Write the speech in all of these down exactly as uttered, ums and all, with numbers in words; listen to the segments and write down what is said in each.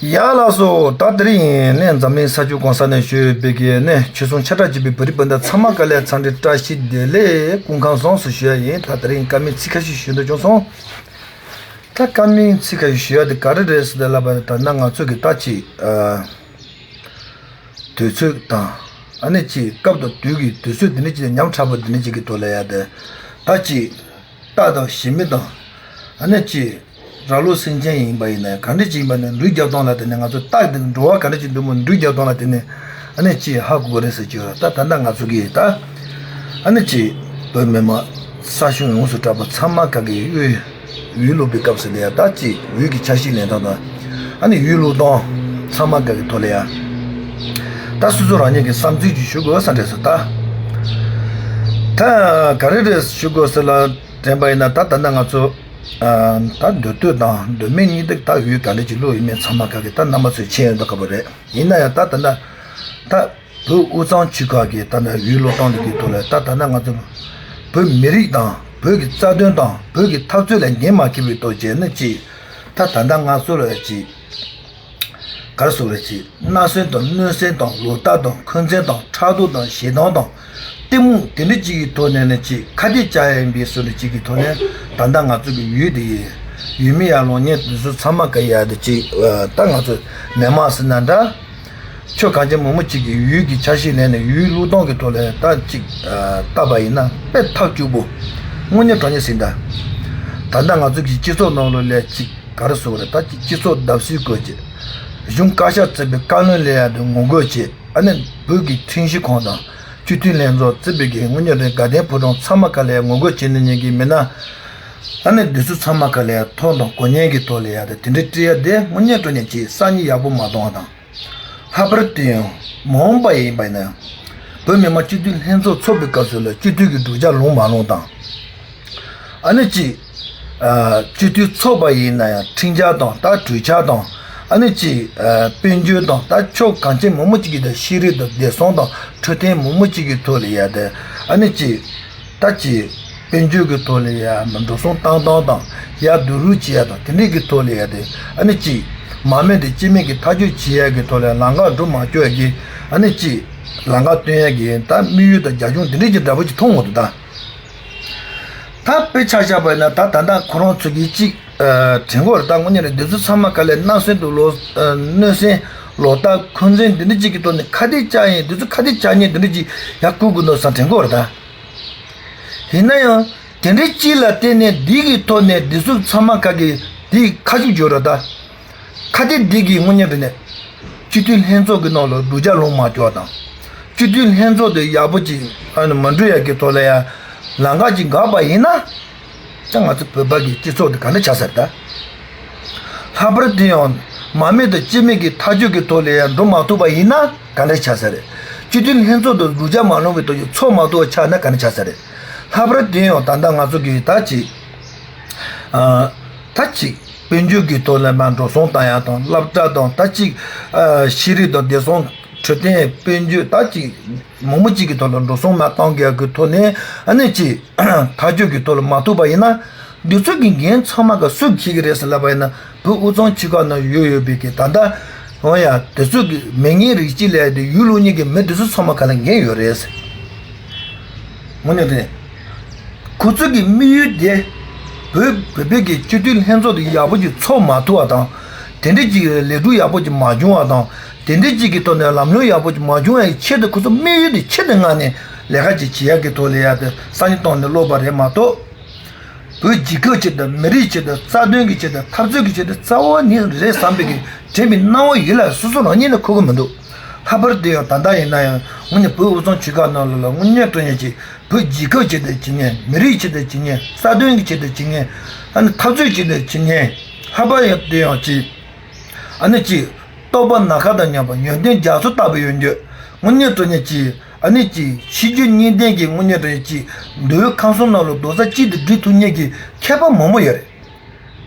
ཡ་ལགས་སོ། ད་དེ་རིང་ནས་འཛམ་གླིང་ས་ཕྱོགས་གང་ས་ནས་བཞུགས་པའི་གི་ནས་ཆོས་སྲུང་ཆེ་དྲགས་བྱེད་པའི་བོད་རིགས་སྤུན་ཟླ་ཚང་མ་དཀའ་ལས་ཚང་འདྲི་བཀྲ་ཤིས་བདེ་ལེགས་སྐུ་ཁམས་བཟང་སུ་ཞུ་ཡ་ཡིན། ད་དེ་རིང་བཀའ་མོལ་ཚིག་ཁ་ཤས་ཞུ་འདོད་བྱུང་སོང་། ད་བཀའ་མོལ་ཚིག་ཁ་ཤས་ཞུ་ཡ་དེ་ག་རེ་རེད་ཟེར་ད་ལབ་པ་ནི་ད་ནང་ང་ཚོ་གི་ད་ཅིག་ཨ། དུས་ཚོད་དང་། ཨ་ནི་ཅིག་སྐབས་དང་དུས་ཀྱི་དུས་ཚོད་འདི་འདྲ་ཅིག་ཉམ་ཕྲ་པོ་འདི་འདྲ་ཅིག་གི་ཐོག་ལ་ཡ་དེ། ད་ཅིག་རྟ་དང་ཞི་མི་དང་། ཨ་ནི་ཅིག་ར་ལུག་སེམས་ཅན་ཡིན་པ་ཡིན་ན་ཡང་ག་འདྲ་ཅིག་ཡིན་པ་ནི་འགྲུལ་རྒྱག་སྟངས་ལ་དེ་ནི་ང་ཚོ་རྟ་དེ་འགྲོ་བ་ག་འདྲ་ཅིག་འདུག་མོ་འགྲུལ་རྒྱག་སྟངས་ལ་དེ་ནི། ཨ་ནི་ཅིག་ཧ་གོ་གི་རེད་ཟེར་གྱི་ཡོད་ར། ད་ད་ལྟ་ང་ཚོ་གིས་ད། ཨ་ནི་ཅིག་བོད་མི་མང་ས་ཞིང་ཡོངས་སུ་གྲགས་པ་ཚང་མ་ག་གི་ཡོད། འོས་བླུག་པའི་སྐབས་སུ་ལ་ཡ་ད་ཅིག་འོས་ཀྱི་ཆ་ཤས་ལེན་སྟངས་དང་། ཨ་ནི་འོས་བླུག་སྟངས་ཚང་མ་ག་གི་ཐོག་ལ་ཡ། ད་སོ་སོ་རང་ཉིད་ཀྱི་བསམ་ཚུལ་ཅིག་ཞུ་དགོས་ས་འདྲ་ཟེར་ད། ད་ག་རེ་རེད་ཞུ་དགོས་ཟེར་ལ་དྲན་པ་ཡིན་ན་ད་ད་ལྟ་ང་ཚོ། ད་འདོད་འདོད་དང་འདོད་མེད་གཉིས་དེ་ད་འོས་ག་འདྲ་ཅིག་བླུག་ཡིན་མིན་ཚང་མ་ག་གི་ད་རྣམ་པ་ཚོས་མཁྱེན་ཡོད་མདོག་ཁ་པོ་རེད། ཡིན་ན་ཡང་ད་ད་ལྟ་ད། བོད་དབུས་གཙང་ཆོལ་ཁ་གི་ད་ལྟ་འོས་བླུག་སྟངས་འདི་གི་ཐོག་ལ་ད་ད་ལྟ་ང་ཚོ་བོད་མི་རིགས་དང་བོད་ཀྱི་རྩ་དོན་དང་བོད་ཀྱི་འཐབ་རྩོད་ལ་འགན་མ་འཁྱེར་བའི་ཐོག་བྱས་ན་ཅིག་ད་ད་ལྟ་ང་ཚོ་ལ་ཅིག་ག་རེ་ཟེར་རེད་ཅིག་མནའ་ཟོན་དང་གནོད་སེམས་དང་ལོག་ལྟ་དང་འཁོན་འཛིན་དང་ཕྲག་དོག་དང་ཞེ་སྡང་དང་གཏི་མུག་དེ་འདྲ་ཅིག་གི་ཐོག་ནས་ནི་ཅིག་ཁ་གཏད་བཅག་ཡ་ཡིན་པའི་བཟོ་འདྲ་ཅིག་གི་ཐོག་ནས་ད་ལྟ་ང་ཚོ་གི་འོས་དེ་ཡོད་མེད་ཡར་ལངས་མཁན་དེ་ཚོ་ཚང་མ་ག་ཡ་དེ་ཅིག་ད་ང་ཚོ་མི་མང་ཟེར་ན་འདྲ། ཕྱོགས་གང་ཅི་མང་པོ་ཅིག་གིས་འོས་ཀྱི་ཆ་ཤས་ལེན་ནས་འོས་བླུག་སྟངས་ཀྱི་ཐོག་ལ་ད་ཅིག་ཨ། བལྟས་པ་ཡིན་ན་དཔེ་ཐབས་སྐྱོ་པོ། དངོས་གནས་དྲང་གནས་ཟེར་ད། ད་ལྟ་ང་ཚོ་གི་སྤྱི་ཚོགས་ནང་ལོགས་ལ་ཅིག་ག་རེ་ཟེར་དགོས་རེད། ད་ཅིག་སྤྱི་ཚོགས་བརྡབ་གསིག་དགོས་ཀྱི། གཞུང་བཀའ་ཤག་བརྩིས་པའི་བཀའ་བློན་ལ་ཡ་དེ་ངོ་རྒོལ་བྱེད། ཨ་ནི་བོད་ཀྱི་ཁྲིམས་ཞིབ་ཁང་དང་སྤྱི་འཐུས་ལྷན་ཚོགས་བརྩིས་པའི་གི་དངོས་གནས་རེད། དགའ་ལྡན་ཕོ་བྲང་ཚང་མ་ག་ལ་ཡ་ངོ་རྒོལ་བྱེད་ནས་ཉན་གྱི་མི་སྣ། ཨ་ནི་འདི་ཚོ་ཚང་མ་ག་ལ་ཡ་ཐོག་དང་གོ་ཉན་གྱི་ཐོག་ལ་ཡ་དེ་དེ་འདྲའི་བཀྲི་ཡ་དེ་དངོས་གནས་དྲང་གནས་ཀྱི་སང་ཉིན་ཡག་པོ་མ་གཏོང་བ་དང་། ལྷག་པར་དུ་ཡང་མ་འོངས་པ་ཡིན་པ་ཡིན་ན་ཡང་། བོད་མི་མང་སྤྱི་འཐུས་ལྷན་ཚོགས་ཚོགས་པའི་སྐབས་སུ་ལ་སྤྱི་འཐུས་ཀྱི་བསྒྲུབ་བྱ་ལོངས་མ་ལོངས་དང་། ཨ་ནི་ཅིག་ཨ། སྤྱི་འཐུས་ཚོགས་པ་ཡིན་ན་ཡང་ཁྲིམས་འཆར་དང་ད་གྲོས་འཆར་དང་། ཨ་ནི་ཅིག་ཨ། དཔལ་འབྱོར་དང་ད་ཕྱོགས་གང་ཅི་མང་པོ་ཅིག་གི་ད་ཤེས་རིག་དང་བདེ་སྲུང་དང་འཕྲོད་བསྟེན་མང་པོ་ཅིག་གི་ཐོག་ལ་ཡ་དེ། ཨ་ནི་ཅིག་ད་ཅིག་དཔལ་འབྱོར་གྱི་ཐོག་ལ་ཡ་འགྲོ་སོང་བཏང་སྟངས་དང་ཡ་བསྡུ་རུབ་བྱེད་ཡ་དང་དེ་འདྲས་ཀྱི་ཐོག་ལ་ཡ་དེ། ཨ་ནི་ཅིག་མ་རྨོས་དང་སྤྱི་རྨོས་ཀྱི་ཐག་གཅོད་བྱེད་ཡ་གི་ཐོག་ལ་ལམ་ཁ་འགྲོ་མ་བཅུག་ཡ་གི། ཨ་ནི་ཅིག་ལམ་ཁ་སྟོན་ཡ་གི་ད་དམིགས་ཡུལ་དང་རྒྱབ་ལྗོངས་དེ་འདྲས་ཀྱི་འདྲ་པོ་ཅིག་མཐོང་འོང་དུ་ད། ད་དཔེ་ཆ་བཞག་པ་ཡིན་ན་ད་ད་ལྟ་ཁོ་རང་ཚོ་གིས་ཅིག་ཨ། དྲན་གོ་རེད། ད་དངོས་གནས་རེད། འདི་ཚོ་ཚང་མ་ག་ལས་མནའ་ཟོན་དང་ལོག་ཨ། གནོད་སེམས་ལོག་ལྟ་འཁོན་འཛིན་འདི་འདྲ་ཅིག་གི་ཐོག་ནས་ཁ་གཏད་བཅག་ཡིན། འདི་ཚོ་ཁ་གཏད་བཅག་མཁན་འདི་འདྲ་ཅིག་ཡར་བསྐུལ་དགོས་འདུག་བསམ་དྲན་གོ་རེད་ད། ཡིན་ན་ཡང་དེ་འདྲའི་ཅིག་ལ་བརྟེན་ནས་འདི་གི་ཐོག་ནས་འདི་ཚོ་ཚང་མ་ག་གི་འདི་ཁ་ཤུགས་སྦྱོར་ར་ད། ཁ་གཏད་འདི་གི་དངོས་གནས་དྲང་གནས་སྤྱི་འཐུས་ལྷན་ཚོགས་ཀྱི་ནང་ལ་བསྒྲུབ་བྱ་ལོངས་མ་སྤྱོད་པ་དང་། སྤྱི་འཐུས་ལྷན་ཚོགས་དེ་ཡག་པོ་ཅིག་ཨ་ནི་མ་འགྲུབ་ཡ་གི་ཐོག་ལ་ཡ་ལམ་ཁ་ཅིག་འགག་པ་ཡིན་ན། ཅང་ང་ཚོ་བོད་པ་གི་སྤྱི་ཚོགས་དེ་ག་འདྲ་ཆགས་ས་རེད་ད། ལྷག་པར་དུ་ཡང་མ་རྨོས་དང་སྤྱི་རྨོས་ཀྱི་ཐག་གཅོད་ཀྱི་ཐོག་ལ་ཡང་འགྲོ་མ་ཐུབ་པ་ཡིན་ན་ག་འདྲ་ཆགས་ས་རེད། སྤྱི་འཐུས་ལྷན་ཚོགས་དང་བསྒྲུབ་བྱ་མ་ལོངས་པའི་ཐོག་གི་ཚོགས་མ་ཐུབ་པ་ཆགས་ན་ག་འདྲ་ཆགས་ས་རེད། ལྷག་པར་དུ་ཡང་ད་ལྟ་ང་ཚོ་གི་ད་ཅིག་ཨ། ད་ཅིག་དཔལ་འབྱོར་གྱི་ཐོག་ལ་མར་འགྲོ་སོང་བཏང་ཡ་དང་སློབ་གྲྭ་དང་ད་ཅིག་ཨ། ཤེས་རིག་དང་བདེ་སྲུང་འཕྲོད་བསྟེན་དཔལ་འབྱོར་ད་ཅིག་མང་པོ་ཅིག་གི་ཐོག་ལ་འགྲོ་སོང་མར་བཏང་དགོས་ཡ་གི་ཐོག་ནས་ཨ་ནི་ཅིག་ཐག་གཅོད་ཀྱི་ཐོག་ལ་མ་ཐུག་པ་ཡིན་ན། འདི་ཚོ་གི་འགན་ཚང་མ་ག་སུས་འཁྱེར་གི་རེད་ཟེར་ལབ་པ་ཡིན་ན་བོད་དབུས་གཙང་ཆོལ་ཁ་ནང་ཡོད་ཡོད་པའི་གི་ད་ལྟ་འོ་ཡ་དེ་ཚོ་གི་མི་ངན་རིགས་གཅིག་ལས་དེ་ཡུལ་ལུགས་གཉིས་ཀྱི་མི་དེ་ཚོ་ཚང་མ་ག་ལ་འགན་ཡོད་རེད་ཟེར། དངོས་གནས་དེ། ཁོ་ཚོ་གི་དམིགས་ཡུལ་དེ། བོད་བོད་པའི་གི་སྤྱི་འཐུས་ལྷན་ཚོགས་དེ་ཡག་པོ་ཅིག་ཚོགས་མ་ཐུབ་པ་དང་། དེ་འདྲ་ཅིག་ལས་འགུལ་ཡག་པོ་ཅིག་མ་བྱུང་བ་དང་། དེ་འདྲ་ཅིག་གི་ཐོག་ནས་ལམ་ལྷོང་ཡག་པོ་ཅིག་མ་བྱུང་བའི་ཆེད་དུ་ཁོ་ཚོ་དམིགས་ཡུལ་དེ་ཆེད་དུ་མངགས་ནས་ལས་ཀ་ཅིག་བྱེད་ཡག་གི་ཐོག་ལ་ཡ་དེ་སང་ཉིན་གཏོང་ནས་ལོག་པ་རེད་མ་གཏོགས། བོད་རྒྱལ་ཁབ་ཆེད་དུ་མི་རིགས་ཆེད་དུ་རྩ་དོན་གྱི་ཆེད་དུ་འཐབ་རྩོད་ཀྱི་ཆེད་དུ་རྩ་བ་ནས་རེད་བསམ་པའི་གི་དྲན་པའི་སྣང་བ་ཡིད་ལ་སོ་སོ་རང་ཉིད་ལ་འཁོར་གི་མི་འདུག་ལྷག་པར་དུ་ཡང་ད་ལྟ་ཡིན་ན་ཡང་དངོས་གནས་བོད་དབུས་གཙང་ཆོལ་ཁ་ནང་ལོགས་ལ་དངོས་གནས་དྲང་གནས་ཀྱི་བོད་རྒྱལ་ཁབ་ཆེད་དུ་བྱེད་མཁན་མི་རིགས་ཆེད་དུ་བྱེད་མཁན་རྩ་དོན་གྱི་ཆེད་དུ་བྱེད་མཁན་ཨ་ནི་འཐབ་རྩོད་ཆེད་དུ་བྱེད་མཁན་ལྷག་པར་ཡང་དུ་ཡང་ཅིག་ཨ་ནི་ཅིག་རྟོགས་པ་ནམ་མཁའ་དང་མཉམ་པ་ཡོན་ཏན་རྒྱ་མཚོ་ལྟ་བུ་ཡོད་རྒྱུ་དངོས་གནས་དྲང་གནས་ཀྱི་ཨ་ནི་ཅིག་ཤེས་རྒྱུད་གཉིས་ལྡན་གྱི་དངོས་གནས་དྲང་གནས་ཀྱི་མདོ་དབུས་ཁམས་གསུམ་ནང་ལ་རྡོག་རྩ་གཅིག་ཏུ་སྒྲིལ་ཐུབ་མཁན་གྱི་མཁས་པ་མང་པོ་ཡོད་རེད།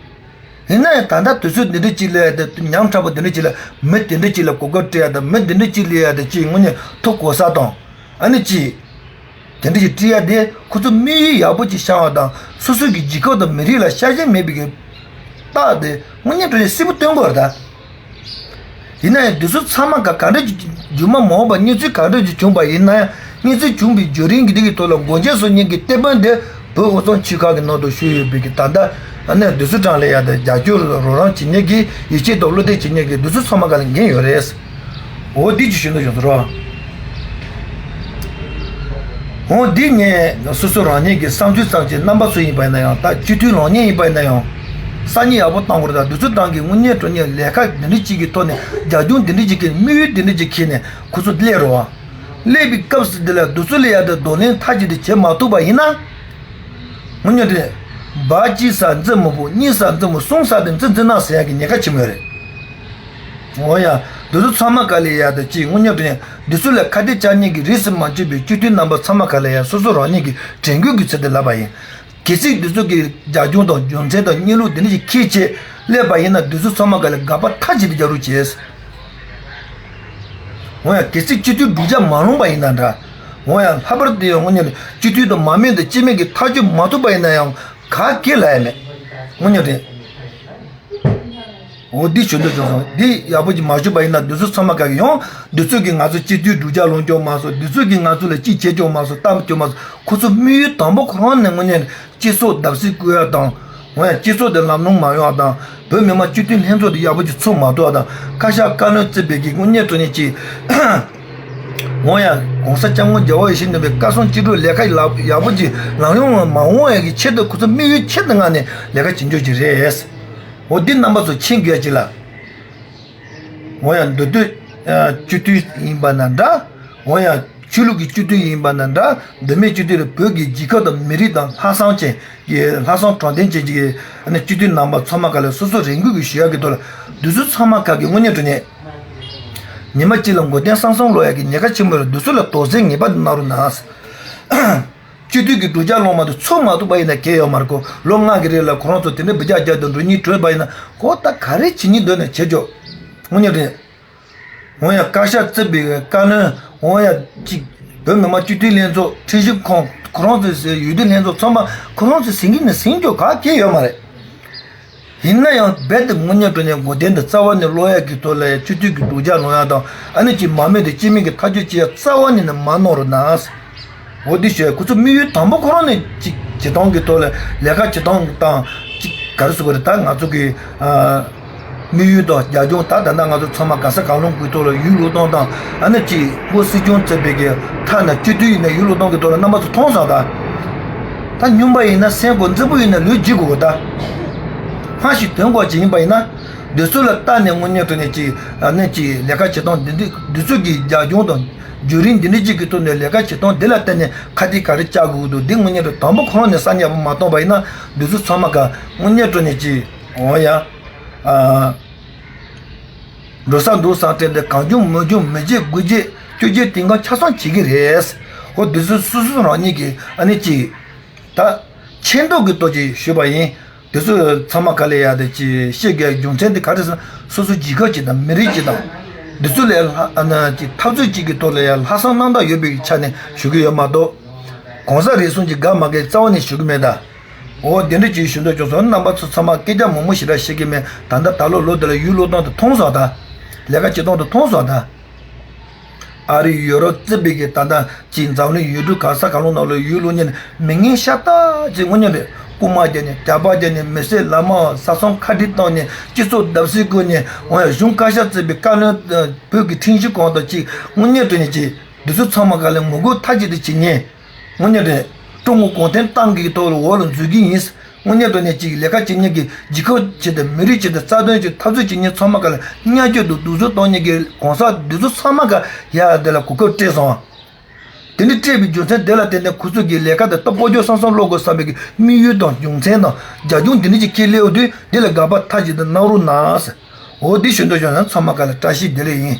ཡིན་ན་ཡང་ད་ལྟ་དུས་ཚོད་འདི་འདྲ་ཅིག་ལ་ཡ་དེ་ཉམ་ཕྲ་པོ་འདི་འདྲ་ཅིག་ལ་མི་དེ་འདྲ་ཅིག་ལ་གོ་སྐབས་སྤྲད་ཡ་དང་མི་འདི་འདྲ་ཅིག་ལ་ཡ་དེ་ཅིག་དངོས་གནས་ཐུགས་གོ་ས་དང་ཨ་ནི་ཅིག་དེ་འདྲ་ཅིག་སྤྲད་ཡ་དེ་ཁོ་ཚོ་དམིགས་ཡུལ་ཡག་པོ་ཅིག་བཞག་པ་དང་སོ་སོ་གི་རྒྱལ་ཁབ་དང་མི་རིགས་ལ་ཤ་ཞེན་མེད་པའི་གི་རྟགས་དེ་དངོས་གནས་དྲང་གནས་གསལ་པོ་སྟོན་དགོས་རེད་ད། ཡིན་ན་ཡང་དེ་ཚོ་ཚང་མ་ག་ག་འདྲ་ཅིག་རྒྱུ་མ་མ་འོངས་པ་གནས་ཚུལ་ག་འདྲ་ཅིག་བྱུང་པ་ཡིན་ན་ཡང་། གནས་ཚུལ་བྱུང་བའི་བརྒྱུད་རིམ་གྱི་འདི་གི་ཐོག་ལ་མགོ་མཇལ་སོང་མཁན་གྱི་དེད་དཔོན་དེ་བོད་དབུས་གཙང་ཆོལ་ཁ་གི་ནང་དུ་བཞུགས་ཡོད་པའི་གི་ད་ལྟ་ཨ་ནི་དེ་ཚོ་གྲས་ལ་ཡ་ད་རྒྱབ་སྐྱོར་རོགས་རམ་བྱེད་མཁན་གྱི་ཡིད་ཆེས་དང་བློ་གཏད་བྱེད་མཁན་གྱི་དེ་ཚོ་ཚང་མ་ག་ལ་འགན་ཡོད་རེད། འོ་འདི་ཅིག་ཞུ་འདོད་བྱུང་སོང་རོ། འོ་འདི་ངས་སོ་སོ་རང་ཉིད་ཀྱི་བསམ་ཚུལ་ཙམ་གྱི་རྣམ་པ་ཚོ་ཡིན་པ་ཡིན་ན་ཡང་། ད་སྤྱི་འཐུས་ལངས་མཁན་ཡིན་པ་ཡིན་ན་ཡང་། སང་ཉིན་ཡག་པོ་བཏང་དགོས་རེད། ད་དུས་ཚོད་བཏང་གི་དངོས་གནས་དྲང་གནས་ལས་ཀ་འདི་འདྲ་ཅིག་གི་ཐོག་ནས་རྒྱབ་ལྗོངས་འདི་འདྲ་ཅིག་གི་དམིགས་ཡུལ་འདི་འདྲ་ཅིག་འཁྱེར་ནས་ཁོ་ཚོ་སླེབས་རོགས། སླེབས་པའི་སྐབས་སུ་འདི་ལ་དུས་ཚོད་ལ་ཡ་ད་གདོང་ལེན་མཐའ་གཅིག་ཏུ་བྱེད་མ་ཐུབ་པ་ཡིན་ན། དངོས་གནས་དྲང་གནས་བ་གཅིག་ཟ་འཛི་མི་ཕོད། གཉིས་ཟ་འཛི་མི་གསུམ་ཟ་དེ་འཛི་འཛི་ན་ཟེར་ཡག་གི་ཉེན་ཁ་ཆེན་མོ་རེད། འོ་ཡ། འདི་ཚོ་ཚང་མ་ག་ལེ་ཡ་ད་ཅིག་དངོས་གནས་དྲང་གནས་འདི་ཚོ་ལ་ཁ་གཏད་བཅག་མཁན་གྱི་རིས་སུ་མ་ཆད་པའི་སྤྱི་འཐུས་རྣམ་པ་ཚང་མ་ག་ལེ་ཡ་སོ་སོ་རང་ཉིད་ཀྱི་དྲན་སྐུལ་གྱི་ཚུལ་དུ་ལབ་པ་ཡིན། གལ་སྲིད་འདི་ཚོ་གི་རྒྱབ་ལྗོངས་དང་རྒྱུ་མཚན་དང་གནས་ལུགས་འདི་འདྲ་ཞིག་འཁྱེར་བྱས་སླེབས་པ་ཡིན་ན། འདི་ཚོ་ཚང་མ་ག་ལེ་དགག་པ་མཐའ་གཅིག་ཏུ་རྒྱག་རོགས་བྱས། འོ་ཡ། གལ་སྲིད་སྤྱི་འཐུས་བསྒྲུབ་བྱ་མ་ལོངས་པ་ཡིན་ན་འདྲ། འོ་ཡ། ལྷག་པར་དུ་ཡང་དངོས་གནས་སྤྱི་འཐུས་དང་མ་མོས་དང་སྐྱེ་དམན་གྱི་ཐག་གཅོད་མ་ཐུབ་པ་ཡིན་ན་ཡང་ག་གེ་ལ་ཡ་མེད། དངོས་གནས་དྲང་། འོ་འདི་ཞུ་འདོད་བྱུང་སོང་། འདི་ཡག་པོ་ཅིག་མ་ཞུས་པ་ཡིན་ན་འདི་ཚོ་ཚང་མ་ག་གི་ཡང་འདི་ཚོ་གིས་ང་ཚོ་སྤྱི་འཐུས་བསྒྲུབ་བྱ་ལོངས་ཀྱང་མ་སོང་། འདི་ཚོ་གིས་ང་ཚོ་ལ་ཅི་བྱེད་ཀྱང་མ་སོང་། གཏམ་ཀྱང་མ་སོང་། ཁོ་ཚོ་དམིགས་ཡུལ་དང་པོ་ཁོ་རང་ནས་དངོས་གནས་སྤྱི་ཚོགས་བརྡབ་གསིག་བསྐུལ་ཡག་དང་། འོ་ཡ། སྤྱི་ཚོགས་དེ་ལམ་ལྷོང་མ་ཡོང་བ་དང་། བོད་མི་མང་སྤྱི་འཐུས་ལྷན་ཚོགས་དེ་ཡག་པོ་ཅིག་ཚུགས་མ་ཐུབ་པ་དང་། བཀའ་ཤག་བཀའ་བློན་རྩིས་པའི་གི་དངོས་གནས་དྲང་གནས་ཅིག་འོ་ཡ། ༸གོང་ས་༸སྐྱབས་མགོན་རྒྱལ་བ་ཡིད་བཞིན་ནོར་བུའི་བཀའ་གསུང་ཅི་སྒྲུབ་ལས་ཀ་ལ་ཡག་པོ་ཅིག་ལམ་ལྷོང་མ་འོང་ཡག་གི་ཆེད་དུ་ཁོ་ཚོ་དམིགས་ཡུལ་ཆེད་དུ་མངགས་ནས་ལས་ཀ་བྱེད་འཇོག་ཅིག་རེད། འོ་འདི་རྣམ་པ་ཚོ་མཁྱེན་དགོས་ཡ་ཅིག་ལ། འོ་ཡ། མདོ་སྟོད་སྤྱི་འཐུས་ཡིན་པ་ན་འདྲ། འོ་ཡ། ཆོས་ལུགས་ཀྱི་སྤྱི་འཐུས་ཡིན་པ་ན་འདྲ། མདོ་སྨད་སྤྱི་འཐུས་ལ་བོད་ཀྱི་རྒྱལ་ཁབ་དང་མི་རིགས་དང་ལྷག་བསམ་ཅན་གྱི་ལྷག་བསམ་དྲང་བདེན་ཅན་གྱི་ཨ་ནི་སྤྱི་འཐུས་རྣམ་པ་ཚང་མ་ག་ལེ་སོ་སོ་རེ་འགུལ་གྱིས་ཞུ་ཡག་གི་ཐོག་ལ་འདི་ཚོ་ཚང་མ་ག་གི་དངོས་གནས་དྲང་གནས་ཉི་མ་གཅིག་ལ་མགོ་རྟིང་སང་སང་སློག་ཡག་གི་ཉེན་ཁ་ཆེན་པོ་རེད། འདི་ཚོ་ལ་དོགས་སེལ་ངེས་པར་དུ་གནང་རོགས་གནང་། སྤྱི་འཐུས་ཀྱི་བསྒྲུབ་བྱ་ལོངས་མ་ཐུབ་ཚུགས་མ་ཐུབ་པ་ཡིན་ན་གལ་ཡོད་མ་རེད་ཁོ། ལོ་ལྔ་གི་རིང་ལ་ཁོ་རང་ཚོ་དེ་འདྲའི་འབུད་རྒྱག་རྒྱག་ཏུ་འགྲོ་སྙིང་བྲོས་པ་ཡིན་ན་ཁོ་ད་ག་རེ་བྱེད་སྙིང་འདོད་ནས་བྱེད་ཆོག་དངོས་གནས་རེད། འོ་ཡ། བཀའ་ཤག་རྩིས་པའི་བཀའ་བློན། འོ་ཡ། གཅིག་བོད་མི་མང་སྤྱི་འཐུས་ལྷན་ཚོགས། ཁྲིམས་ཞིབ་ཁང་ཁོ་རང་ཚོའི་ཟེར། འོས་བསྡུ་ལྷན་ཚོགས་ཚང་མ་ཁོ་རང་ཚོས་ཟིན་གྱི་ནི་ཟིན་རྒྱུ་ག་གེ་ཡོད་མ་རེད། ཡིན་ན་ཡང་རྦད་དེ་དངོས་གནས་དྲང་གནས་མགོ་རྟིང་དེ་རྩ་བ་ནས་སློག་ཡག་གི་ཐོག་ལ་སྤྱི་འཐུས་ཀྱི་བསྒྲུབ་བྱ་ལོངས་ཡག་དང་། ཨ་ནི་ཅིག་མ་མོས་དང་སྐྱེ་དམན་གྱི་ཐག་གཅོད་བྱེད་ཡག་རྩ་བ་ནས་ནི་མ་གནང་རོགས་གནང་། འོ་འདི་ཞུ། ཁོ་ཚོ་དམིགས་ཡུལ་དང་པོ་ཁོ་རང་ནས་ཅིག་བྱེད་སྟངས་ཀྱི་ཐོག་ལ་ལས་ཀ་བྱེད་སྟངས་དང་ཅིག་ག་རེ་ཟེར་དགོས་རེད། ད་ང་ཚོ་གི་ཨ་དམིགས་ཡུལ་དང་རྒྱབ་ལྗོངས། ད་ད་ལྟ་ང་ཚོ་ཚང་མ་ག་ས་ག་ལུང་གི་ཐོག་ལ་ཡུལ་ལུང་སྟོང་དང་། ཨ་ནི་ཅིག་བོད་སྲིད་སྐྱོང་རྩིས་པའི་གི་ཐ་ན་སྤྱི་འཐུས་ཡིན་ན་ཡུལ་ལུང་སྟོང་གི་ཐོག་ལ་རྣམ་པ་ཚོ་མཐོང་སོང་། ད་ད་སྨྱོན་པ་ཡིན་ན་གསན་དགོས། མཛེས་པོ་ཡིན་ན་ལོས་བགྱིད་དགོས། ད་སྔ་ཕྱི་དོན་གོ་ཅིག་ཡིན་པ་ཡིན་ན་འདི་ཚོ་ལ་ལྟ་ནས་དངོས་གནས་དྲང་གནས་ཅིག་ཨ་ནི་ཅིག་ལས་ཀ་བྱེད་སྟངས་འདི་འདི་འདི་ཚོ་གི་རྒྱབ་ལྗོངས་དང་། བརྒྱུད་རིམ་འདི་འདྲ་ཅིག་གི་ཐོག་ནས་ལས་ཀ་བྱེད་སྟངས་འདི་ལ་བརྟེན་ནས་ཁ་གཏད་ག་རེ་བཅག་དགོས་ཀྱི་འདུག་འདི་དངོས་གནས་དྲང་གནས་དང་པོ་ཁོ་རང་ནས་ས་ཉམས་པོ་མ་གཏོང་པ་ཡིན་ན་འདི་ཚོ་ཚང་མ་ག་དངོས་གནས་དྲང་གནས་ཀྱི། འོ་ཡ། ཨ། འགྲོ་ས་འདུག་ས་སྤྲད་དེ་གང་བྱུང་མང་བྱུང་མི་བྱེད་དགུ་བྱེད་བཅུ་བྱེད་དེང་གང་ཆ་ཚང་བྱེད་ཀྱི་རེད། འོ་འདི་ཚོ་སོ་སོ་རང་ཉིད་ཀྱི་ཨ་ནི་ཅིག་ད་ཆེ་མདོག་གི་ཐོག་ཅིག་ཞུས་པ་ཡིན། དེ་ཚོ་ཚང་མ་ག་ལེ་ཡ་དེ་ཅི་ཤེས་དགོས་རྒྱུ་མཚན་དེ་ག་རེ་ཟེར་ན། སོ་སོ་རྒྱལ་ཁབ་ཅིག་དང་མི་རིགས་ཅིག་དང་། འདི་ཚོ་ལ་ལྷ་ཨ་ན་ཅི་འཐབ་རྩོད་ཅིག་གི་ཐོག་ལ་ཡ་ལྷག་བསམ་རྣམ་དག་ཡོད་པའི་ཆ་ནས་ཞུ་གི་ཡོད་མ་གཏོགས། གང་ཟག་རེ་ཟུང་གི་དགའ་མ་དགའི་རྩ་བ་ནས་ཞུ་གི་མེད་ད། འོ་དེ་འདྲ་ཅིག་ཞུ་འདོད་བྱུང་སོང་། རྣམ་པ་ཚོ་ཚང་མ་སྐད་ཆ་མང་མང་ཞེ་དྲག་བཤད་ཀྱི་མེད། ད་ལྟ་ད་ལོ་ལོ་འདི་ལ་ཡུལ་ལུང་སྟོང་དེ་མཐོང་སོང་ད། ལས་ཀ་བྱེད་སྟངས་དེ་མཐོང་སོང་ད། ཨ་རི་ཡུ་རོབ་རྩིས་པའི་གི་ད་ལྟ་ཅིག་འཛམ་གླིང་ཡུལ་གྲུ་ག་ས་ག་ལུང་ནང་ལ་ཡུལ་ལུང་གཉིས་ནས་མི་ངན་ཤ་སྟག་ཅིག་དངོས་གནས་རེད། རྐུ་མ་རྒྱག་ནས་ཇག་པ་རྒྱག་ནས་མི་སེར་ལམ་ས་ཚོང་ཁ་བྲལ་བཏང་ནས་སྤྱི་ཚོགས་བརྡབ་གསིག་བཀོལ་ནས། འོ་ཡ། གཞུང་བཀའ་ཤག་རྩིས་པའི་བཀའ་བློན་བོད་ཀྱི་ཁྲིམས་ཞིབ་ཁང་དང་ཅིག་དངོས་གནས་དྲང་གནས་ཀྱི་འདི་ཚོ་ཚང་མ་ག་ལེ་ངོ་རྒོལ་མཐའ་གཅིག་ཏུ་བྱེད་ཉེན། དངོས་གནས་རེད། ཀྲུང་གོ་གུང་ཁྲན་ཏང་གི་ཐོག་ལ་འོག་ལ་འཛུལ་གྱི་ཡིན། དངོས་གནས་དྲང་གནས་ཅིག་ལས་ཀ་བྱེད་མཁན་གྱི་རྒྱལ་ཁབ་ཆེད་དུ་མི་རིགས་ཆེད་དུ་རྩ་དོན་ཆེད་འཐབ་རྩོད་བྱེད་མཁན་ཚང་མ་ག་ལ་བརྙས་བཅོས་དང་སྡུག་སྦྱོང་གཏོང་མཁན་གྱི་གང་ཟག་འདི་ཚོ་ཚང་མ་ག་ཡ་དེ་ལ་གོ་སྐབས་སྤྲད་སོང་། དེ་འདྲ་སྤྲད་པའི་རྒྱུ་མཚན་དེ་ལ་བརྟེན་ནས་ཁོ་ཚོ་གི་ལས་ཀ་དེ་ལྟ་སྤོ་ཇོ་སང་སང་ཀློག་དགོས་བསམ་པའི་གི་དམིགས་ཡུལ་དང་རྒྱུ་མཚན་དང་རྒྱབ་ལྗོངས་འདི་འདྲ་ཅིག་ཁྱེར་སླེབས་ཡོང་དུས་འདི་ལ་དགག་པ་མཐའ་གཅིག་ཏུ་གནང་རོགས་གནང་། འོ་འདི་ཞུ་འདོད་བྱུང་ན་ཚང་མ་ག་ལ་བཀྲ་ཤིས་བདེ་ལེགས་ཡིན།